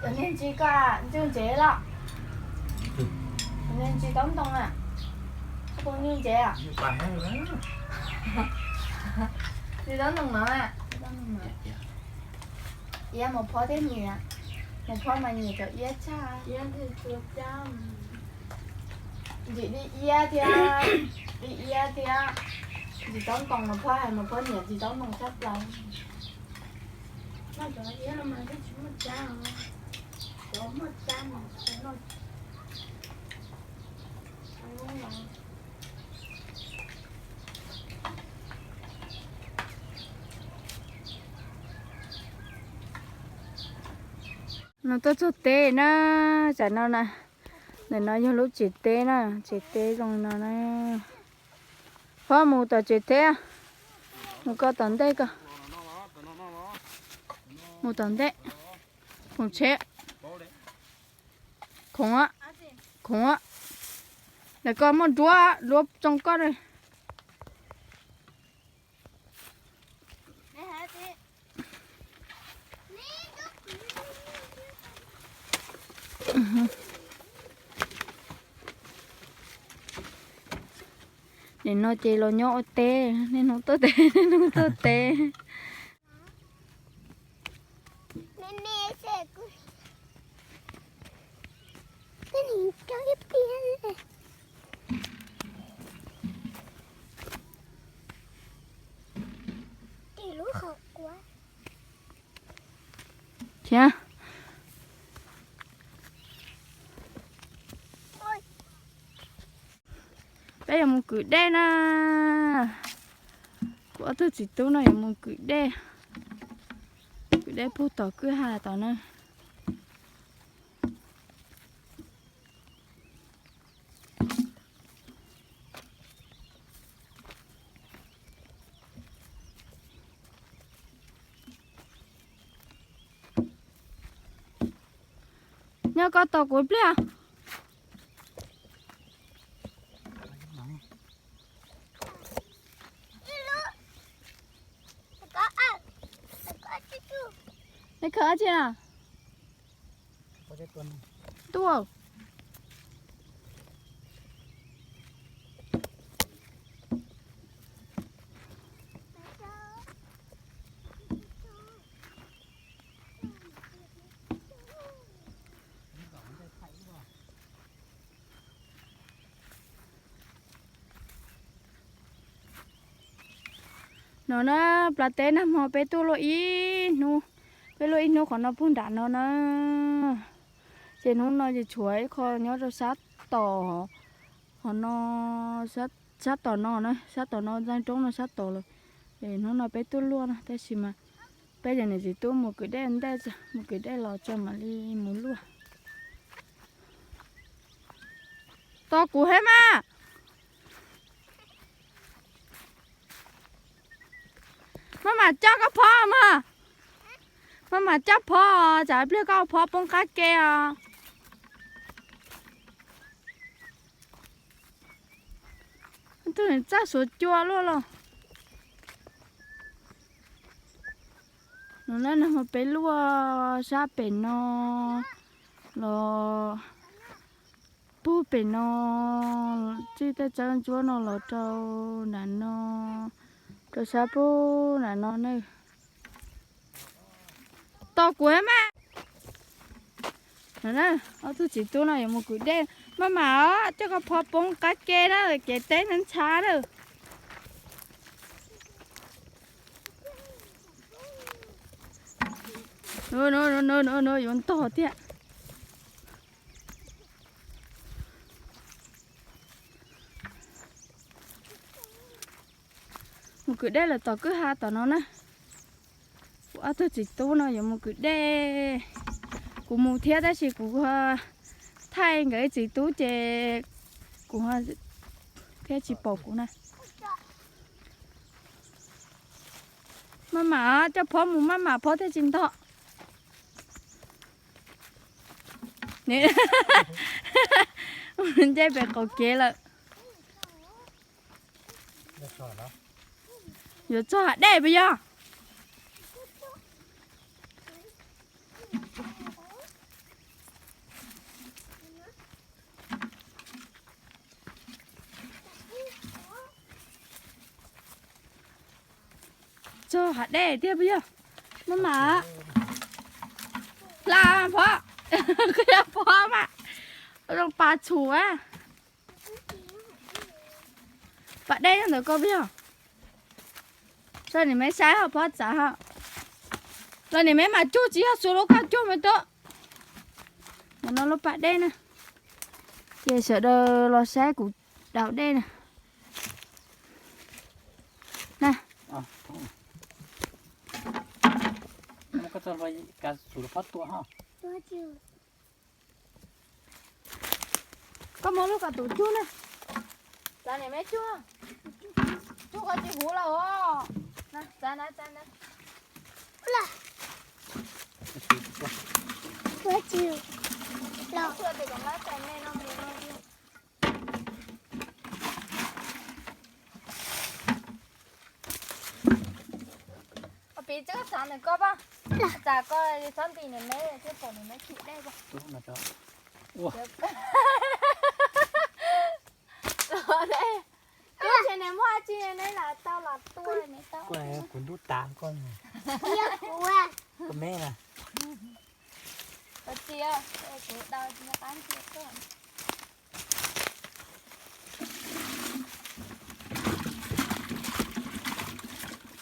Cov niag ntsis ko, ntsuj ntsev los? Cov niag ntsis taub ntoo a? Koj puas ntsuj ntsev a? Ntsis taub ntoo no a? Iab mus phob thiab nyiam, mus phob mas nyiam cov iab tshaj. Ntsis dib iab thiab, dib iab thiab ntsis taub ntoo, mus phob hais mus phob nyiam ntsis taub ntoo tshaj plaws. Noj cov iab no mas twb tsis muaj tsab os, cov muaj tsab mas noj. No tuaj txog teb na, tsam no na, ntawm no yog lub tsev teb na, tsev teb zoo no na. Phob mus tom tsev teb, mus ko tom ntej ko, mus tom ntej, khoom tsheb, khoom, khoom, lawv ko muaj duab, duab tsoo koj. Nim no ces los nyob ua teb, niaj hnub tuaj teb, niaj hnub tuaj teb. Thiab. Peb yuav mus kwm dej na. Kuv ob tug txiv tub no yuav mus kwm dej. Kwm dej puag tom kwj ha tom na. Nyob koj tos kuv ib pliag. Neb khawb dab tsi na? Tuaj. No na, plav teb nag hmo peb tuaj luaj ib hnub, peb luaj ib hnub qhov no puag nram no na. Ces hnub no ces tshuav ib qho nyob rau sab tom, qhov no, sab tom no na, sab tom no ntxeeg roob no sab tom lawm. Es hnub no peb tuaj luaj na, tab sis mas peb cov niam txiv tub mus kwm dej ntej, mus kwm dej los tso mam li mus luaj. Tos kuv thiab mas. Maj mam coj koj phob mas. Maj mam coj phob, tsam pliag koj phob poob qab ke os. Tus txaj suav cua luaj los. No na, nag hmo peb luaj sab pem no los puag pem no, txij tej tsawb ntsuab no los rau nram no, rau sab puag nram no na. Tos kuv mas. Ob tug txiv tub no yuav mus kwm dej. Maj mam os, coj koj phob poob qab ke na, kev teb ntxhab ntxhab na. No, no, no, yuav ntog thiab. Mus kwm dej lawm tom kwj ha tom no na. Kuv ob tug txiv tub no yuav mus kwm dej. Kuv mus thiab tab sis kuv thaij nkawd ib txiv tub ces kuv thiab tsis pom kuv na. Maj mam coj phob mus, maj mam phob thiaj tsis ntog. Nce pem qaum kev lawm. Yuav txog hav dej puas yog? Txog hav dej tiag puas yog? Maj mam. Hla phob. Qhia phob mas. Zoo pas txhum a. Pas dej nyob ntawm koj puas yog? Tso niam me saib ho phob txav ho. Los niam me mas cuag tsis yog xuas lub koj cuag me tub. Ntawm no lub pas dej na. Ces sawv daws los saib kuv daus dej na. Na. Koj muab lub koj tus cuag na. Txav niam me cuag. Cuag koj tsis huv lawm os. Piv txwv txav ntawm koj pab, txav koj txhob ntim niam me thiaj pom niam me chim dej. Kuv tsis neb muaj tsi neb lam tau los tua neb tau. Kuv ntub tas koj, koj me na. Koj txiv, kuv daus nws qab ntsia koj.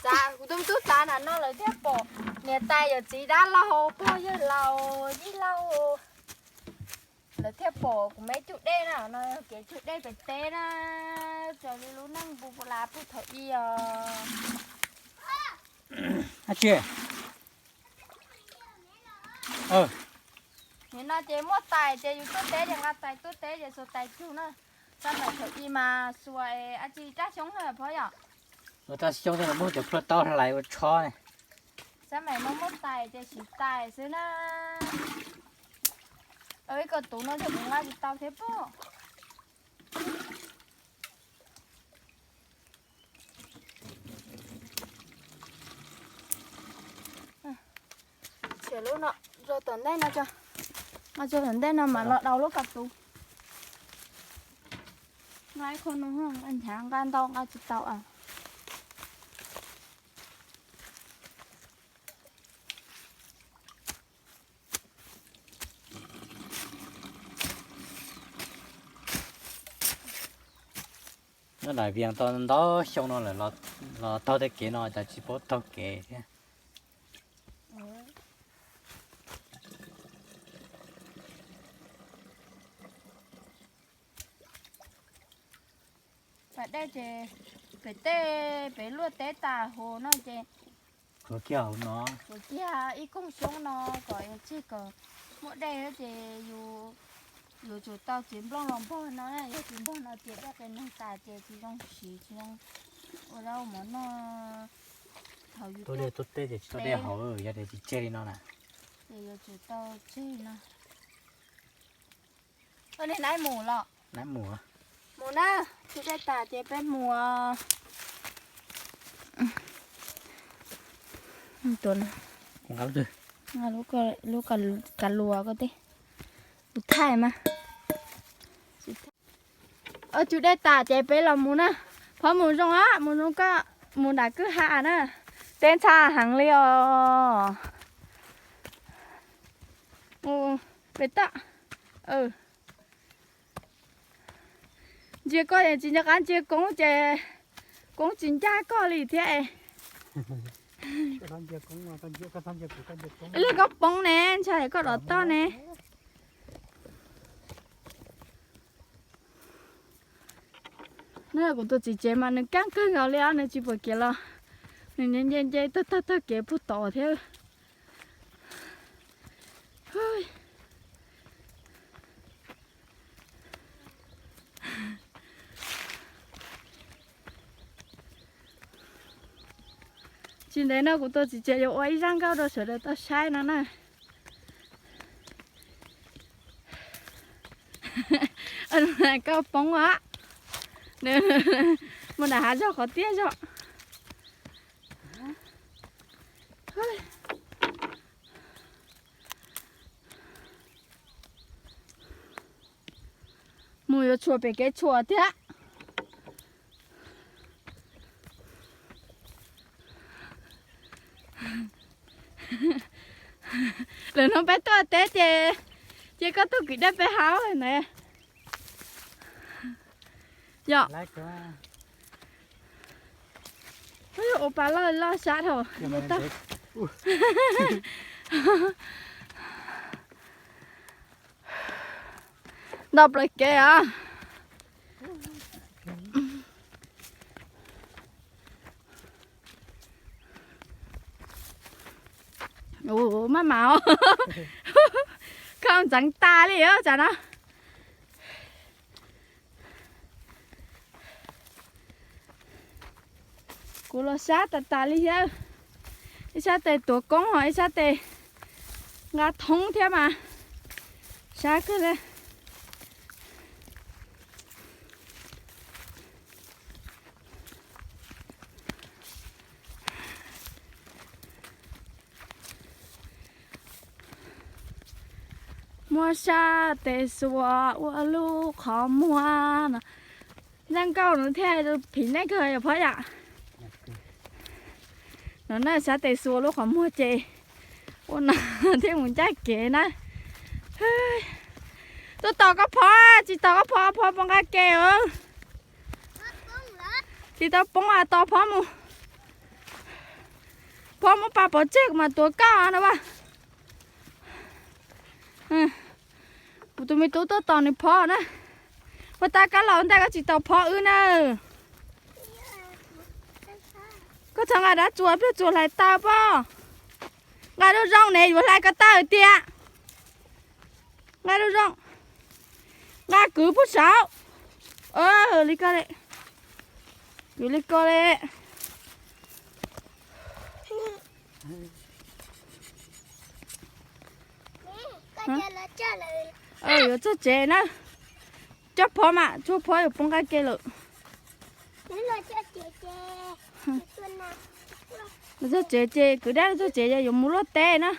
Txav, kuv tus tub txav nram no lawm thiaj pom niam tais yawm txiv dab laug, pog yawg laus, yij laug. Thiaj pom kuv me cug dej na, no kev cug dej pem teb na, raws li lub neej npu pus las puag thaum i os. Dab tsi? Nim no ces muaj tais ces yus tuaj teb ces nqa tais tuaj teb ces xuas tais cug na. Xab maim thaum i mas xuas dab tsi raj xyoob na phov yom. Ua raj xyoob xwb, muab cov plhuaj taub hla ua tsho ne. Xab maim no muaj tais ces siv tais xwb na. Ib ko tuv no ces kuv nqa tsis tau thiab pob. Txiav lub no rau tom ntej no tso, nqa rau tom ntej no mas los daus lub ko tuv. Nqa ib qho no, nqa nchav nqa ntau nqa tsis tau a. Nyob Daim Vias tau ntau xyoo no lawm, los taug tej kev no cas tsis paub taug kev thiab. Pas dej ces pem tej pem luaj teb tas hauv no ces tsuav kiag hauv no, tsuav kiag ib koog xyoob no kom tseg kom muaj dej ces yus, yuav tsum tau txiav nplooj los npog no, yog tsis npog no ces dej qias neeg tas ces tsis zoo siv tsis zoo ua zaub mov noj. Thaum yus tuaj dej tuaj teb ces tsis tau dej haus, yog tias tsis tseg li no na. Ces yuav tsum tau tseg no. Ua li nais mus los? Nais mus. Mus na, cug dej tas ces peb mus. Lub kav luas ko teb, kuv thaij mas. Cug dej tas ces peb los mus na. Phov mus zoo os, mus zoo koj, mus nram kwj ha na. Teb ntxhab heev li os. Mus pem toj. Ntsia koj tsis nco qab ntsia koob ces koob tsis ncaj koj li thiab. Ib leeg koj poob ne, ntshai koj dov toj ne. Na kuv tus txiv tsev mas nws keej kawg nkaus li os, nws tsis pom kev los nws nce nce tag tag tag kev puag tod thiab. Tsis ntev no kuv tus txiv tsev yuav ua ib zaj nkauj rau sawv daws tau saib no na. Koj poob os. Mus nram hav zog qhov tiaj zog. Mus yuav tshuam pem kev tshuam thiab. Lawm hnub peb tuaj teb ces cia koj tuaj kwv dej peb haus na. Yog ua pas loj loj sab dhau. Ntau plaws kev os. Ua maj mam, khaub ntxeev tas li tsam no. Kuv los sab tas tas li thiab. Ib sab tes tuav koob ho ib sab tes nqa thoob thiab mas sab kawg li. Muab sab tes xuas ua lub qhov muag no. Zaj nkauj no thiaj phim nej kawg yom phab yam. No na, sab tes xuas lub qhov muag ces ua no thiaj mus ncaj kev na. Tuaj tos koj phov, tsis tos koj phov, phov puas nqa ke os? Tsis tau poob, tos phov mus. Phov muab pas pov tseg kuv mam tuav koj no as. Kuv tus me tub tuaj tos nws phov na. Puag ta koj los ntej koj tsis tau phov wb na. Koj txhob nqa dab tsuas pliag tsuas hlais tau pob. Nqa lub zoo ne yuav hlais ko taw tiag. Nqa lub zoo. Nqa kwv puag saud. Li ko li. Kwv li ko li. Yuav txog tsev na. Coj phov mas tsuag phov yuav poob nqaij ke lawm. Los txog tsev ces kwv dab los txog tsev ces yuav mus luaj teb na.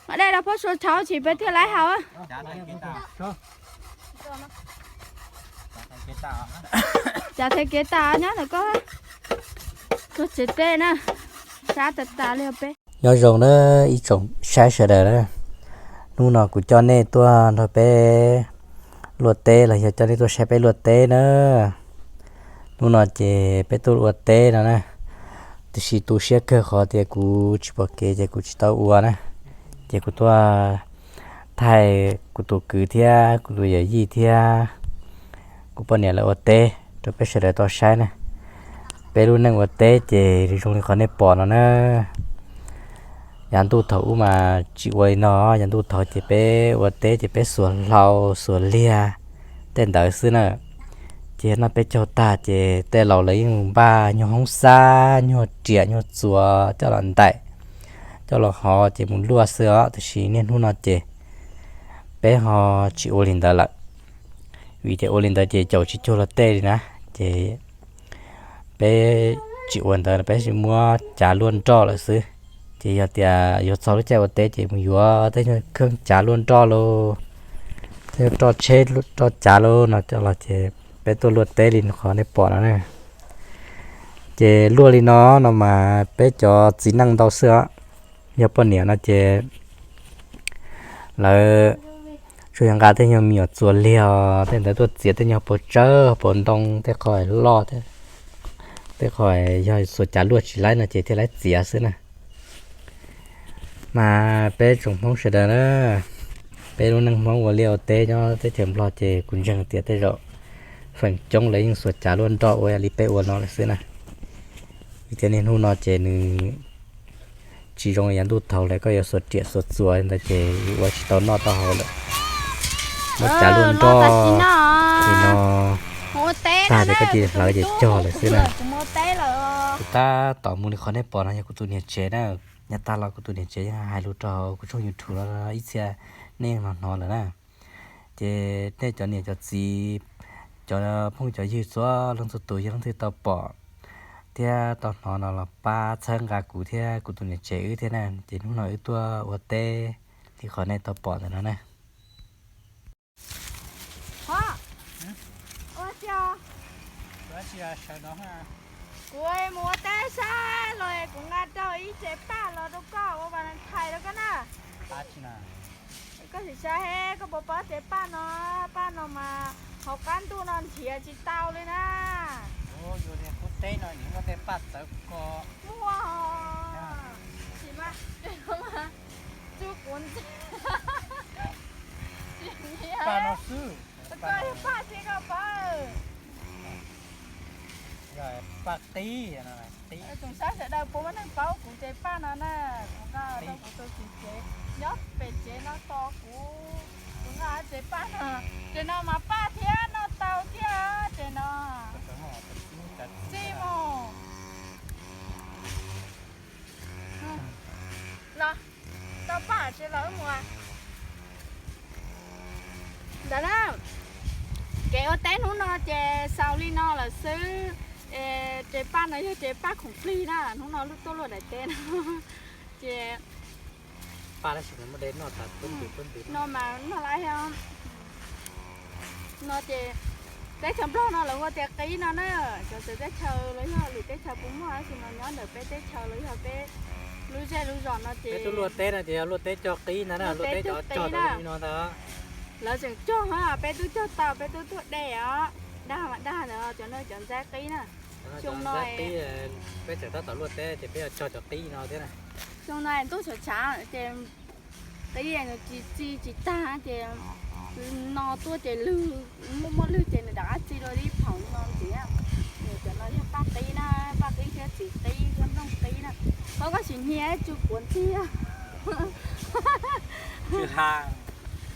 Mas dej los phab sua tshauv tsis peb thiaj laib haus. Cas thev kev tas nyob ntawm koj. Tuaj tsev teb na. Sab tas tas li peb. Nyob zoo na ib tsoom saib sawv daws na. Hnub no kuv coj nej tuaj nrog peb luaj teb los yog coj nej tuaj saib peb luaj teb na. Hnub no ces peb tuaj ua teb no na. Tiam sis tu siab kawg qhov tias kuv tsis pom kev ces kuv tsis tau ua na. Ces kuv tuaj thaij kuv tus kwv thiab kuv tus yawm yij thiab kuv poj niam lawv ua teb rau peb sawv daws tau saib na. Peb lub neej ua teb ces zoo li qhov nej pom no na. Yav ntuj thaum ub mas tsis ua li no, yav ntuj thaum ces peb ua teb ces peb xuas hlau xuas liag tej ntawd xwb na. Ces noj peb caug tag ces tej laus lawv yeej mus npaj nyuag hoob xab, nyuag riam, nyuag txuas coj los ntaim, coj los hov ces mus luaj xwb os. Tiam sis niaj hnub no ces peb ho tsis ua li ntawd lawm, vim tias ua li ntawd ces caum tsis cuag luag tej li na. Ces peb tsis ua ntawd, peb muab cav luaj nroj lawm xwb. Ces yog tias yuav txog lub caij ua teb ces mus yuav tej nyuag kheej cav luaj nroj lauj, tej nyuag roj tsheb roj cav lauj no coj los ces peb tuaj luaj teb li qhov nej pom no na. Ces luaj li no no mas peb cov txiv neej ntau xwb os. Yog poj niam no ces lawv tsuas yog nqa tej nyuag me nyuam txuas liag tej ntawd tuaj txiav tej nyuag hauv paus tsawb hauv paus ntoo, tej qho loj, tej qho yog xuas cav luaj tsis laib no ces thiaj laib txiav xwb na. Mas peb tsoom Hmoob sawv daws na, peb lub neej Hmoob ua liaj ua teb nyob teb chaws Nplog ces kuv ntseeg tias tej zaum feem coob lawv yeej xuas cav luaj nroj ua li peb ua no lawm xwb na. Vim tias niaj hnub no ces nws tsis zoo yav ntuj thaud lawm, koj yuav xuas riam xuas txuas ntawd ces ua tsis tau noj tau haus lawm. Muab cav luaj nroj li no tag ces koj cia li hlawv ces cog lawm xwb na. Kuv tab tom mus li qhov nej pom no yog kuv tus niam tsev na. Nyob tag los kuv tus niam tsev yeej hais lus rau kuv tshooj YouTube no ib txhia nej yeej hnov hnov lawm na. Ces nej cov niam cov txiv, cov phooj cov ywg txhua leej txhua tus yog leej twg tau pom thiab tau hnov no los pab txhawb nqa kuv thiab kuv tus niam tsev wb thiab na. Ces hnub no wb tuaj ua teb li qhov nej tau pom ntawm no na. Kuv mus ua teb saib los kuv nqa tau ib tsev paj los rau koj ua Valentine rau koj na. Koj sim saib he, koj puas pom tsev paj no? Paj no mas hauv qab ntuj no nrhiav tsis tau li na. Muaj, tsis mas, tsuj kuv ntxiv. Paj no xwb. Koj paj tsis koj paub. Paj qib. Tsoom saib sawv daws puas muaj neeg paub kuv tsev paj no na? Kuv nqa rau kuv tus txiv tsev nyob pem tsev no tos kuv. Kuv nqa tsev paj no, tsev no mas paj thiab noj tau thiab tsev no. Txij mus. Los, tau paj tsis los wb mus. Ntawd na, kev ua teb hnub no ces xaus li no lawm xwb. Tsev paj no yog tsev paj khoom plig na, hnub no tuaj luaj daim teb no. Ces no mas noj lawm. No ces teb chaws Nplog no lawv hu ua tias qib no na, cov txawv teb chaws los yog lwm teb chaws puas muaj, tab sis mas nyob ntawm peb teb chaws los yog peb lub zej lub zos no ces luaj teb no ces yog luaj teb cog qib ntag na, luaj teb cog qib no ntag. Lawv tseem cog, peb twb cog tau, peb twb tuaj de os. Dag mas dag ntawd cov no cov ntxaib qib na. Xyoo no peb tseem tab tom luaj teb ces peb yuav cog cov qib no thiab na. Xyoo no ntuj tshav tshav ces qib nws tsis txi tsis tag ces no tuaj ces lwg, muaj muaj lwg ces nws rov qab txi dua ib phaum no ntxiv. Nws cov no yog paj qib na, paj qib thiab txiv qib thiab nplooj qib na. Qhov koj sim hnia tsw quav ntxiag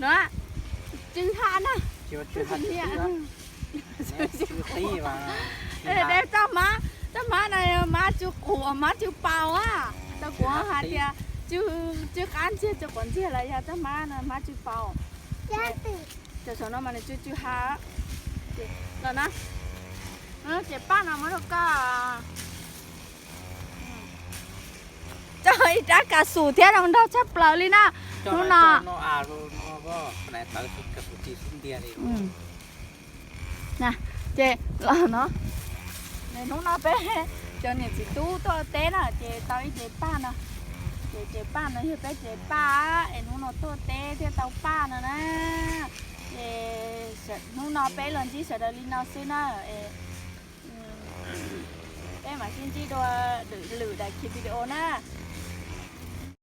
no, tsw ha na, tsw ha. Txoj hmab, txoj hmab no yog hmab tsw quav, hmab tsw paus a. Tau kuv hais tias tsw qab ntxiag tsw quav ntxiag los yog txoj hmab no hmab tsw paus. Cov saum no mas nws tsw tsw ha. Los na, ces paj no muab rau koj. Tso ib rab kas xus thiab zoo nraug tshaj plaws li na. Hnub no ces los no, hnub no peb cov niam txiv tub tuaj teb na ces tau ib ce paj no. Ces ce paj no yog peb ce paj es hnub no tuaj teb thiaj tau paj no na. Ces hnub no peb los ntsib sawv daws li no xwb na. Peb mam sib ntsib dua lwm daim video na.